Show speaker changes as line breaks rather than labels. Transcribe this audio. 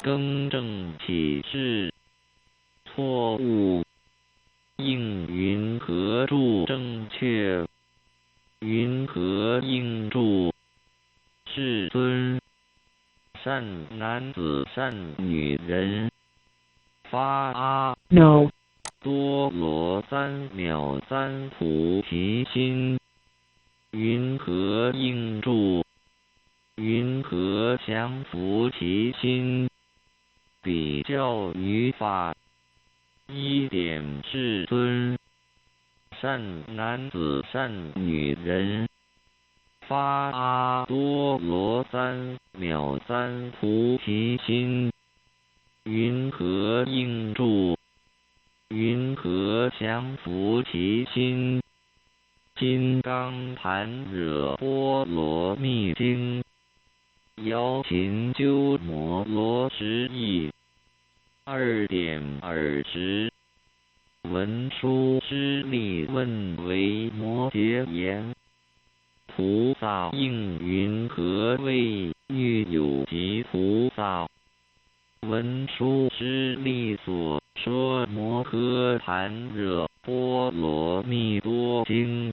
更正启示，错误。应云何住正确？云何应住？世尊，善男子善女人，发阿
No.
多罗三藐三菩提心，云何应住？云何降伏其心？比较语法。一点世尊，善男子善女人，发阿多罗三藐三菩提心，云何应住？云何降伏其心？金刚般若波罗蜜经，姚秦鸠摩罗什译。2.20，文殊师利问维摩诘言：菩萨应云何谓欲有即菩萨？文殊师利所说摩诃般若波罗蜜多经。